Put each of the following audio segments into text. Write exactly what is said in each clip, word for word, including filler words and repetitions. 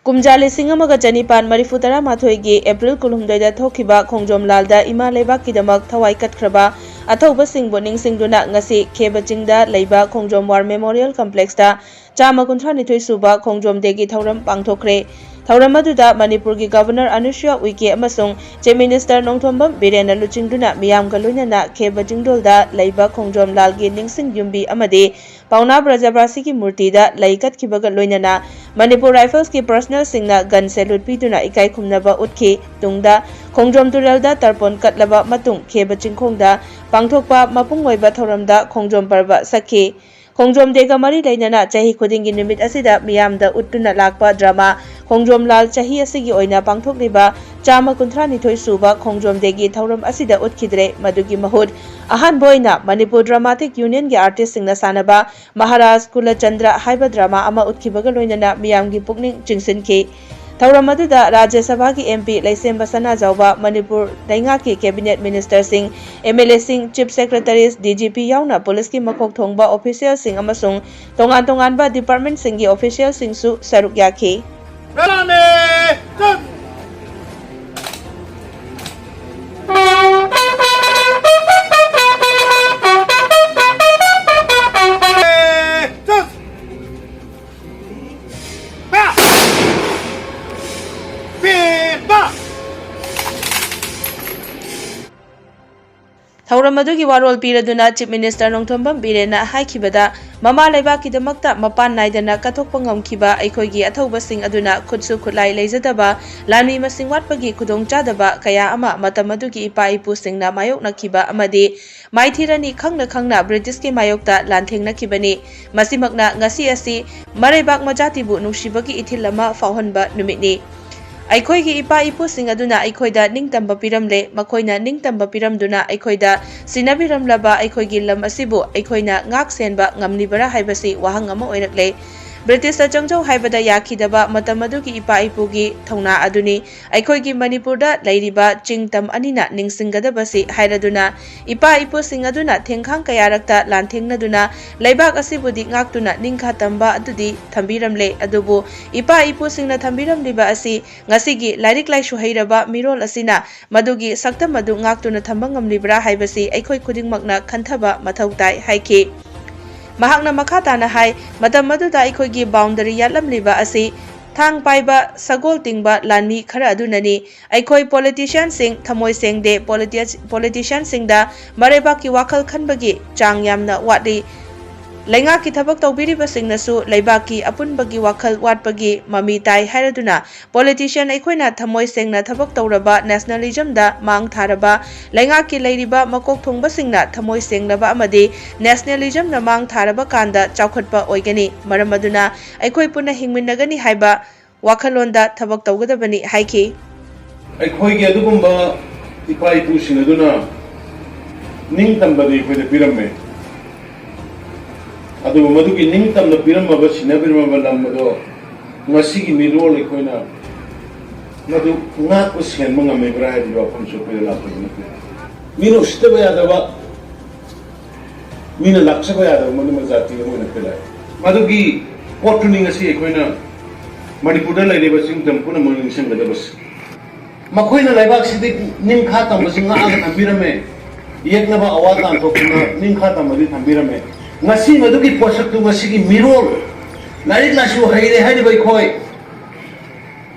ꯀꯨꯝꯖꯥ ꯂꯤꯁꯤꯡ ꯑꯃꯒ ꯆꯅꯤꯄꯥꯟ ꯃꯔꯤꯐꯨ ꯇꯔꯥꯃꯥꯊꯣꯏꯒꯤ ꯑꯦꯄ꯭ꯔꯤꯜ ꯀꯨꯟꯍꯨꯝꯗꯣꯏꯗ ꯊꯣꯛꯈꯤꯕ ꯈꯣꯡꯖꯣꯝ ꯂꯥꯜꯗ ꯏꯃꯥ ꯂꯩꯕꯥꯛꯀꯤꯗꯃꯛ ꯊꯋꯥꯏ ꯀꯠꯈ꯭ꯔꯕ ꯑꯊꯧꯕꯁꯤꯡꯕꯨ ꯅꯤꯡꯁꯤꯡꯗꯨꯅ ꯉꯁꯤ ꯈꯦꯕ ꯆꯤꯡꯗ ꯂꯩꯕ ꯈꯣꯡꯖꯣꯝ ꯋꯥꯔ ꯃꯦꯃꯣꯔꯤꯌꯦꯜ ꯀꯝꯄ꯭ꯂꯦꯛꯁꯇ ꯆꯥꯝꯃ ꯀꯨꯟꯊ꯭ꯔꯥ ꯅꯤꯊꯣꯏ ꯁꯨꯕ ꯈꯣꯡꯖꯣꯝ ꯗꯦꯒꯤ ꯊꯧꯔꯝ ꯄꯥꯡꯊꯣꯛꯈ꯭ꯔꯦ꯫ ꯊꯧꯔꯝ ꯑꯗꯨꯗ ꯃꯅꯤꯄꯨꯔꯒꯤ ꯒꯕꯔꯅꯔ ꯑꯅꯨꯁꯨꯌꯥ ꯎꯏꯀꯦ ꯑꯃꯁꯨꯡ ꯆꯤꯐ ꯃꯤꯅꯤꯁꯇꯔ ꯅꯣꯡꯊꯣꯝꯕꯝ ꯕꯤꯔꯦꯟꯅ ꯂꯨꯆꯤꯡꯗꯨꯅ ꯃꯤꯌꯥꯝꯒ ꯂꯣꯏꯅꯅ ꯈꯦꯕ ꯆꯤꯡꯗꯣꯜꯗ ꯂꯩꯕ ꯈꯣꯡꯖꯣꯝ ꯂꯥꯜꯒꯤ ꯅꯤꯡꯁꯤꯡ ꯌꯨꯝꯕꯤ ꯑꯃꯗꯤ ꯄꯥꯎꯅꯥ ꯕ꯭ꯔꯖꯕꯥꯁꯤꯒꯤ ꯃꯨꯔꯇꯤꯗ ꯂꯩ ꯀꯠꯈꯤꯕꯒ ꯂꯣꯏꯅꯅ ꯃꯅꯤꯄꯨꯔ ꯔꯥꯏꯐꯜꯁꯀꯤ ꯄꯔꯁꯅꯦꯜꯁꯤꯡꯅ ꯒꯟ ꯁꯦꯂꯨꯠ ꯄꯤꯗꯨꯅ ꯏꯀꯥꯏ ꯈꯨꯝꯅꯕ ꯎꯠꯈꯤ꯫ ꯇꯨꯡꯗ ꯈꯣꯡꯖꯣꯝ ꯇꯨꯔꯦꯜꯗ ꯇꯔꯄꯣꯟ ꯀꯠꯂꯕ ꯃꯇꯨꯡ ꯈꯦꯕ ꯆꯤꯡꯈꯣꯡꯗ ꯄꯥꯡꯊꯣꯛꯄ ꯃꯄꯨꯡ ꯑꯣꯏꯕ ꯊꯧꯔꯝꯗ ꯈꯣꯡꯖꯣꯝ ꯄꯔꯕ ꯁꯛꯈꯤ꯫ ꯈꯣꯡꯖꯣꯝ ꯗꯦꯒ ꯃꯔꯤ ꯂꯩꯅꯅ ꯆꯍꯤ ꯈꯨꯗꯤꯡꯒꯤ ꯅꯨꯃꯤꯠ ꯑꯁꯤꯗ ꯃꯤꯌꯥꯝꯗ ꯎꯠꯇꯨꯅ ꯂꯥꯛꯄ ꯗ꯭ꯔꯃꯥ ꯈꯣꯡꯖꯣꯝ ꯂꯥꯜ ꯆꯍꯤ ꯑꯁꯤꯒꯤ ꯑꯣꯏꯅ ꯄꯥꯡꯊꯣꯛꯂꯤꯕ ꯆꯥꯝꯃ ꯀꯨꯟꯊ꯭ꯔꯥ ꯅꯤꯊꯣꯏ ꯁꯨꯕ ꯈꯣꯡꯖꯣꯝ ꯗꯦꯒꯤ ꯊꯧꯔꯝ ꯑꯁꯤꯗ ꯎꯠꯈꯤꯗ꯭ꯔꯦ꯫ ꯃꯗꯨꯒꯤ ꯃꯍꯨꯠ ꯑꯍꯥꯟꯕ ꯑꯣꯏꯅ ꯃꯅꯤꯄꯨꯔ ꯗ꯭ꯔꯃꯥꯇꯤꯛ ꯌꯨꯅꯤꯌꯟꯒꯤ ꯑꯥꯔꯇꯤꯁꯁꯤꯡꯅ ꯁꯥꯟꯅꯕ ꯃꯍꯥꯔꯥꯖ ꯀꯨꯂꯆꯟꯗ꯭ꯔ ꯍꯥꯏꯕ ꯗ꯭ꯔꯃꯥ ꯑꯃ ꯎꯠꯈꯤꯕꯒ ꯂꯣꯏꯅꯅ ꯃꯤꯌꯥꯝꯒꯤ ꯄꯨꯛꯅꯤꯡ ꯆꯤꯡꯁꯤꯟꯈꯤ꯫ ꯊꯧꯔꯝ ꯑꯗꯨꯗ ꯔꯥꯖ꯭ꯌ ꯁꯚꯥꯒꯤ ꯑꯦꯝ ꯄꯤ ꯂꯩꯁꯦꯝꯕ ꯁꯅꯥꯖꯥꯎꯕ, ꯃꯅꯤꯄꯨꯔ ꯂꯩꯉꯥꯛꯀꯤ cabinet ꯃꯤꯅꯤꯁꯇꯔꯁꯤꯡ, M L ꯑꯦꯁꯤꯡ, chief ꯁꯦꯀ꯭ꯔꯦꯇꯔꯤꯁ, D G P ꯌꯥꯎꯅ ꯄꯨꯂꯤꯁꯀꯤ ꯃꯀꯣꯛ ꯊꯣꯡꯕ ꯑꯣꯐꯤꯁꯤꯌꯦꯜꯁꯤꯡ ꯑꯃꯁꯨꯡ ꯇꯣꯉꯥꯟ ꯇꯣꯉꯥꯟꯕ ꯗꯤꯄꯥꯔꯠꯃꯦꯟꯠꯁꯤꯡꯒꯤ ꯑꯣꯐꯤꯁꯤꯌꯦꯜꯁꯤꯡꯁꯨ ꯁꯔꯨꯛ ꯌꯥꯈꯤ꯫ ꯊꯧꯔꯝ ꯑꯗꯨꯒꯤ ꯋꯥꯔꯣꯜ ꯄꯤꯔꯗꯨꯅ ꯆꯤꯐ ꯃꯤꯅꯤꯁꯇꯔ ꯅꯣꯡꯊꯣꯝꯕꯝ ꯕꯤꯔꯦꯟꯅ ꯍꯥꯏꯈꯤꯕꯗ, ꯃꯃꯥ ꯂꯩꯕꯥꯛꯀꯤꯗꯃꯛꯇ ꯃꯄꯥꯟ ꯅꯥꯏꯗꯅ ꯀꯠꯊꯣꯛꯄ ꯉꯝꯈꯤꯕ ꯑꯩꯈꯣꯏꯒꯤ ꯑꯊꯧꯕꯁꯤꯡ ꯑꯗꯨꯅ ꯈꯨꯠꯁꯨ ꯈꯨꯠꯂꯥꯏ ꯂꯩꯖꯗꯕ, ꯂꯥꯟꯃꯤ ꯃꯁꯤꯡ ꯋꯥꯠꯄꯒꯤ ꯈꯨꯗꯣꯡꯆꯥꯗꯕ ꯀꯌꯥ ꯑꯃ ꯃꯇꯝ ꯑꯗꯨꯒꯤ ꯏꯄꯥ ꯏꯄꯨꯁꯤꯡꯅ ꯃꯥꯌꯣꯛꯅꯈꯤꯕ ꯑꯃꯗꯤ ꯃꯥꯏꯊꯤꯔꯅꯤ ꯈꯪꯅ ꯈꯪꯅ ꯕ꯭ꯔꯤꯇꯤꯁꯀꯤ ꯃꯥꯌꯣꯛꯇ ꯂꯥꯟꯊꯦꯡꯅꯈꯤꯕꯅꯤ꯫ ꯃꯁꯤꯃꯛꯅ ꯉꯁꯤ ꯑꯁꯤ ꯃꯔꯩꯕꯥꯛ ꯃꯆꯥꯇꯤꯕꯨ ꯅꯨꯡꯁꯤꯕꯒꯤ ꯏꯊꯤꯜ ꯑꯃ ꯐꯥꯎꯍꯟꯕ ꯅꯨꯃꯤꯠꯅꯤ꯫ ꯑꯩꯈꯣꯏꯒꯤ ꯏꯄꯥ ꯏꯄꯨꯁꯤꯡ ꯑꯗꯨꯅ ꯑꯩꯈꯣꯏꯗ ꯅꯤꯡꯇꯝꯕ ꯄꯤꯔꯝꯂꯦ꯫ ꯃꯈꯣꯏꯅ ꯅꯤꯡꯇꯝꯕ ꯄꯤꯔꯝꯗꯨꯅ ꯑꯩꯈꯣꯏꯗ ꯁꯤꯟꯅꯕꯤꯔꯝꯂꯕ ꯑꯩꯈꯣꯏꯒꯤ ꯂꯝ ꯑꯁꯤꯕꯨ ꯑꯩꯈꯣꯏꯅ ꯉꯥꯛ ꯁꯦꯟꯕ ꯉꯝꯂꯤꯕꯔꯥ ꯍꯥꯏꯕꯁꯤ ꯋꯥꯍꯪ ꯑꯃ ꯑꯣꯏꯔꯛꯂꯦ꯫ ꯕ꯭ꯔꯤꯇꯤꯁꯇ ꯆꯪꯖꯧ ꯍꯥꯏꯕꯗ ꯌꯥꯈꯤꯗꯕ ꯃꯇꯝ ꯑꯗꯨꯒꯤ ꯏꯄꯥ ꯏꯄꯨꯒꯤ ꯊꯧꯅꯥ ꯑꯗꯨꯅꯤ꯫ ꯑꯩꯈꯣꯏꯒꯤ ꯃꯅꯤꯄꯨꯔꯗ ꯂꯩꯔꯤꯕ ꯆꯤꯡ ꯇꯝ ꯑꯅꯤꯅ ꯅꯤꯡꯁꯤꯡꯒꯗꯕꯁꯤ ꯍꯥꯏꯔꯗꯨꯅ, ꯏꯄꯥ ꯏꯄꯨꯁꯤꯡ ꯑꯗꯨꯅ ꯊꯦꯡꯈꯥꯡ ꯀꯌꯥꯔꯛꯇ ꯂꯥꯟꯊꯦꯡꯅꯗꯨꯅ ꯂꯩꯕꯥꯛ ꯑꯁꯤꯕꯨꯗꯤ ꯉꯥꯛꯇꯨꯅ ꯅꯤꯡꯈꯥ ꯇꯝꯕ ꯑꯗꯨꯗꯤ ꯊꯝꯕꯤꯔꯝꯂꯦ꯫ ꯑꯗꯨꯕꯨ ꯏꯄꯥ ꯏꯄꯨꯁꯤꯡꯅ ꯊꯝꯕꯤꯔꯝꯂꯤꯕ ꯑꯁꯤ ꯉꯁꯤꯒꯤ ꯂꯥꯏꯔꯤꯛ ꯂꯥꯏꯁꯨ ꯍꯩꯔꯕ ꯃꯤꯔꯣꯜ ꯑꯁꯤꯅ ꯃꯗꯨꯒꯤ ꯁꯛꯇꯝ ꯑꯗꯨ ꯉꯥꯛꯇꯨꯅ ꯊꯝꯕ ꯉꯝꯂꯤꯕ꯭ꯔꯥ ꯍꯥꯏꯕꯁꯤ ꯑꯩꯈꯣꯏ ꯈꯨꯗꯤꯡꯃꯛꯅ ꯈꯟꯊꯕ ꯃꯊꯧ ꯇꯥꯏ ꯍꯥꯏꯈꯤ꯫ ꯃꯍꯥꯛꯅ ꯃꯈꯥ ꯇꯥꯅ ꯍꯥꯏ, ꯃꯇꯝ ꯑꯗꯨꯗ ꯑꯩꯈꯣꯏꯒꯤ ꯕꯥꯎꯟꯗꯔꯤ ꯌꯥꯠꯂꯝꯂꯤꯕ ꯑꯁꯤ ꯊꯥꯡ ꯄꯥꯏꯕ, ꯁꯒꯣꯜ ꯇꯤꯡꯕ ꯂꯥꯟꯃꯤ ꯈꯔ ꯑꯗꯨꯅꯅꯤ꯫ ꯑꯩꯈꯣꯏ ꯄꯣꯂꯤꯇꯤꯁꯤꯌꯥꯟꯁꯤꯡ ꯊꯃꯣꯏ ꯁꯦꯡꯗꯦ, ꯄꯣꯂꯤꯇꯤꯌꯥ-, ꯄꯣꯂꯤꯇꯤꯁꯤꯌꯥꯟꯁꯤꯡꯗ ꯃꯔꯩꯕꯥꯛꯀꯤ ꯋꯥꯈꯜ ꯈꯟꯕꯒꯤ ꯆꯥꯡ ꯌꯥꯝꯅ ꯋꯥꯠꯂꯤ꯫ ꯂꯩꯉꯥꯛꯀꯤ ꯊꯕꯛ ꯇꯧꯕꯤꯔꯤꯕꯁꯤꯡꯅꯁꯨ ꯂꯩꯕꯥꯛꯀꯤ ꯑꯄꯨꯟꯕꯒꯤ ꯋꯥꯈꯜ ꯋꯥꯠꯄꯒꯤ ꯃꯃꯤ ꯇꯥꯏ ꯍꯥꯏꯔꯗꯨꯅ, ꯄꯣꯂꯤꯇꯤꯁꯤꯌꯥꯟ ꯑꯩꯈꯣꯏꯅ ꯊꯃꯣꯏ ꯁꯦꯡꯅ ꯊꯕꯛ ꯇꯧꯔꯕ, ꯅꯦꯁꯅꯦꯂꯤꯖꯝꯗ ꯃꯥꯡ ꯊꯥꯔꯕ, ꯂꯩꯉꯥꯛꯀꯤ ꯂꯩꯔꯤꯕ ꯃꯀꯣꯛ ꯊꯣꯡꯕꯁꯤꯡꯅ ꯊꯃꯣꯏ ꯁꯦꯡꯂꯕ ꯑꯃꯗꯤ ꯅꯦꯁꯅꯦꯂꯤꯖꯝꯅ ꯃꯥꯡ ꯊꯥꯔꯕ ꯀꯥꯟꯗ ꯆꯥꯎꯈꯠꯄ ꯑꯣꯏꯒꯅꯤ꯫ ꯃꯔꯝ ꯑꯗꯨꯅ ꯑꯩꯈꯣꯏ ꯄꯨꯟꯅ ꯍꯤꯡꯃꯤꯟꯅꯒꯅꯤ ꯍꯥꯏꯕ ꯋꯥꯈꯜꯂꯣꯟꯗ ꯊꯕꯛ ꯇꯧꯒꯗꯕꯅꯤ ꯍꯥꯏꯈꯤ꯫ ꯑꯩꯈꯣꯏꯒꯤ ꯑꯗꯨꯒꯨꯝꯕ ꯏꯄꯥ ꯏꯄꯨꯁꯤꯡ ꯑꯗꯨꯅ ꯅꯤꯡꯇꯝꯕꯗꯤ ꯑꯩꯈꯣꯏꯗ ꯄꯤꯔꯝꯃꯦ꯫ ꯑꯗꯨꯕꯨ ꯃꯗꯨꯒꯤ ꯅꯤꯡꯇꯝꯅ ꯄꯤꯔꯝꯃꯕ, ꯁꯤꯟꯅꯕꯤꯔꯝꯃꯕ ꯂꯝ ꯑꯗꯣ ꯉꯁꯤꯒꯤ ꯃꯤꯔꯣꯜ ꯑꯩꯈꯣꯏꯅ ꯃꯗꯨ ꯉꯥꯛꯄ ꯁꯦꯟꯕ ꯉꯝꯃꯤꯕ꯭ꯔꯥ ꯍꯥꯏꯕꯒꯤ ꯋꯥꯐꯝꯁꯨ ꯑꯩꯈꯣꯏꯗ ꯂꯥꯛꯄꯗꯤ ꯅꯠꯇꯦ꯫ ꯃꯤꯅ ꯎꯁꯤꯠꯇꯕ ꯌꯥꯗꯕ, ꯃꯤꯅ ꯂꯥꯛꯆꯕ ꯌꯥꯗꯕ ꯃꯗꯨꯃ ꯖꯥꯇꯤ ꯑꯃ ꯑꯣꯏꯅ ꯑꯩꯈꯣꯏ ꯂꯥꯛꯑꯦ꯫ ꯃꯗꯨꯒꯤ ꯄꯣꯠꯇꯨꯅꯤ ꯉꯁꯤ ꯑꯩꯈꯣꯏꯅ ꯃꯅꯤꯄꯨꯔꯗ ꯂꯩꯔꯤꯕ ꯆꯤꯡ ꯇꯝ ꯄꯨꯝꯅꯃꯛ ꯅꯤꯡꯁꯤꯡꯒꯗꯕꯁꯤ꯫ ꯃꯈꯣꯏꯅ ꯂꯩꯕꯥꯛꯁꯤꯗꯤ ꯅꯤꯡꯈꯥ ꯇꯝꯕꯁꯤ ꯉꯥꯛꯑꯒ ꯊꯝꯕꯤꯔꯝꯃꯦ꯫ ꯌꯦꯛꯅꯕ, ꯑꯋꯥ ꯇꯥꯟꯊꯣꯛꯇꯨꯅ ꯅꯤꯡꯈꯥ ꯇꯝꯕꯗꯤ ꯊꯝꯕꯤꯔꯝꯃꯦ꯫ ꯉꯁꯤ ꯃꯗꯨꯒꯤ ꯄꯣꯠꯁꯛꯇꯨ ꯉꯁꯤꯒꯤ ꯃꯤꯔꯣꯜ, ꯂꯥꯏꯔꯤꯛ ꯂꯥꯏꯁꯨ ꯍꯩꯔꯦ ꯍꯥꯏꯔꯤꯕ ꯑꯩꯈꯣꯏ,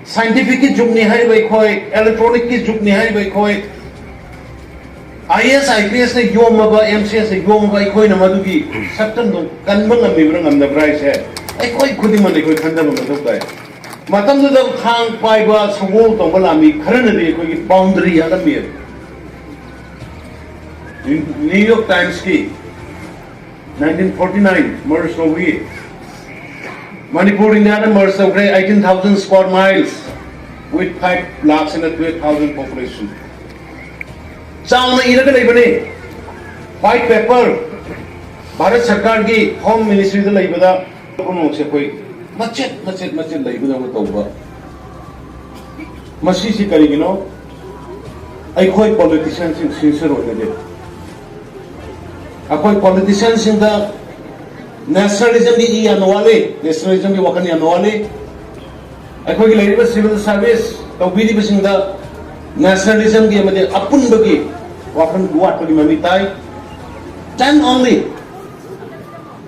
ꯁꯥꯏꯟꯇꯤꯐꯤꯛꯀꯤ ꯖꯨꯒꯅꯤ ꯍꯥꯏꯔꯤꯕ ꯑꯩꯈꯣꯏ, ꯏꯂꯦꯛꯇ꯭ꯔꯣꯅꯤꯛꯀꯤ ꯖꯨꯒꯅꯤ ꯍꯥꯏꯔꯤꯕ ꯑꯩꯈꯣꯏ, IAS IPSꯅ ꯌꯣꯝꯃꯕ, MCSꯅ ꯌꯣꯝꯃꯕ ꯑꯩꯈꯣꯏꯅ ꯃꯗꯨꯒꯤ ꯁꯛꯇꯝꯗꯨ ꯀꯟꯕ ꯉꯝꯃꯤꯕ꯭ꯔꯥ ꯉꯝꯗꯕ꯭ꯔꯥ ꯍꯥꯏꯁꯦ ꯑꯩꯈꯣꯏ ꯈꯨꯗꯤꯡꯃꯛꯅ ꯑꯩꯈꯣꯏ ꯈꯟꯊꯕ ꯃꯊꯧ ꯇꯥꯏ꯫ ꯃꯇꯝꯗꯨꯗ ꯊꯥꯡ ꯄꯥꯏꯕ, ꯁꯒꯣꯜ ꯇꯧꯕ ꯂꯥꯟꯃꯤ ꯈꯔꯅꯗꯤ ꯑꯩꯈꯣꯏꯒꯤ ꯕꯥꯎꯟꯗꯔꯤ ꯌꯥꯠꯂꯝꯃꯤ꯫ ꯅ꯭ꯌꯨ ꯌꯣꯔꯛ ꯇꯥꯏꯝꯁꯀꯤ nineteen forty nine merge ꯇꯧꯕꯒꯤ ꯃꯅꯤꯄꯨꯔ ꯏꯟꯗꯤꯌꯥꯗ merge ꯇꯧꯈ꯭ꯔꯦ, eighteen thousand square miles with five lakhs and twelve thousand population꯫ ꯆꯥꯎꯅ ꯏꯔꯒ ꯂꯩꯕꯅꯤ꯫ White paper ꯚꯥꯔꯠ ꯁꯔꯀꯥꯔꯒꯤ ꯍꯣꯝ ꯃꯤꯅꯤꯁꯇ꯭ꯔꯤꯗ ꯂꯩꯕꯗ ꯄꯨꯝꯅꯃꯛꯁꯦ ꯑꯩꯈꯣꯏ ꯃꯆꯦꯠ ꯃꯆꯦꯠ ꯃꯆꯦꯠ ꯂꯩꯕꯗꯧꯅ ꯇꯧꯕ꯫ ꯃꯁꯤꯁꯤ ꯀꯔꯤꯒꯤꯅꯣ? ꯑꯩꯈꯣꯏ ꯄꯣꯂꯤꯇꯤꯁꯤꯌꯥꯟꯁꯤꯡ ꯁꯤꯟꯁꯤꯌꯔ ꯑꯣꯏꯅꯗꯦ꯫ ꯑꯩꯈꯣꯏ ꯄꯣꯂꯤꯇꯤꯁꯤꯌꯥꯟꯁꯤꯡꯗ ꯅꯦꯁꯅꯦꯂꯤꯖꯝꯒꯤ ꯏ ꯌꯥꯝꯅ ꯋꯥꯠꯂꯤ, ꯅꯦꯁꯅꯦꯂꯤꯖꯝꯒꯤ ꯋꯥꯈꯜ ꯌꯥꯝꯅ ꯋꯥꯠꯂꯤ꯫ ꯑꯩꯈꯣꯏꯒꯤ ꯂꯩꯔꯤꯕ ꯁꯤꯚꯤꯜ ꯁꯥꯔꯚꯤꯁ ꯇꯧꯕꯤꯔꯤꯕꯁꯤꯡꯗ ꯅꯦꯁꯅꯦꯂꯤꯖꯝꯒꯤ ꯑꯃꯗꯤ ꯑꯄꯨꯟꯕꯒꯤ ꯋꯥꯈꯜ ꯋꯥꯠꯄꯒꯤ ꯃꯃꯤ ꯇꯥꯏ꯫ Then only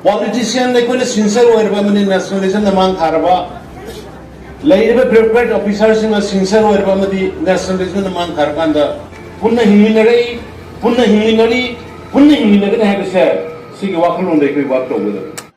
ꯄꯣꯂꯤꯇꯤꯁꯤꯌꯥꯟ ꯑꯩꯈꯣꯏꯅ ꯁꯤꯟꯁꯤꯌꯔ ꯑꯣꯏꯔꯕ ꯑꯃꯗꯤ ꯅꯦꯁꯅꯦꯂꯤꯖꯝꯅ ꯃꯥꯡ ꯊꯥꯔꯕ, ꯂꯩꯔꯤꯕ ꯕ꯭ꯌꯨꯔꯣꯀ꯭ꯔꯦꯠ ꯑꯣꯐꯤꯁꯥꯔꯁꯤꯡꯅ ꯁꯤꯟꯁꯤꯌꯔ ꯑꯣꯏꯔꯕ ꯑꯃꯗꯤ ꯅꯦꯁꯅꯦꯂꯤꯖꯝꯅ ꯃꯥꯡ ꯊꯥꯔꯀꯥꯟꯗ ꯄꯨꯟꯅ ꯍꯤꯡꯃꯤꯟꯅꯔꯛꯏ, ꯄꯨꯟꯅ ꯍꯤꯡꯃꯤꯟꯅꯔꯤ, ꯄꯨꯟꯅ ꯍꯤꯡꯃꯤꯟꯅꯒꯅꯤ ꯍꯥꯏꯕꯁꯦ ꯁꯤꯒꯤ ꯋꯥꯈꯜꯂꯣꯟꯗ ꯑꯩꯈꯣꯏ ꯋꯥꯛ ꯇꯧꯒꯗꯕꯅꯤ꯫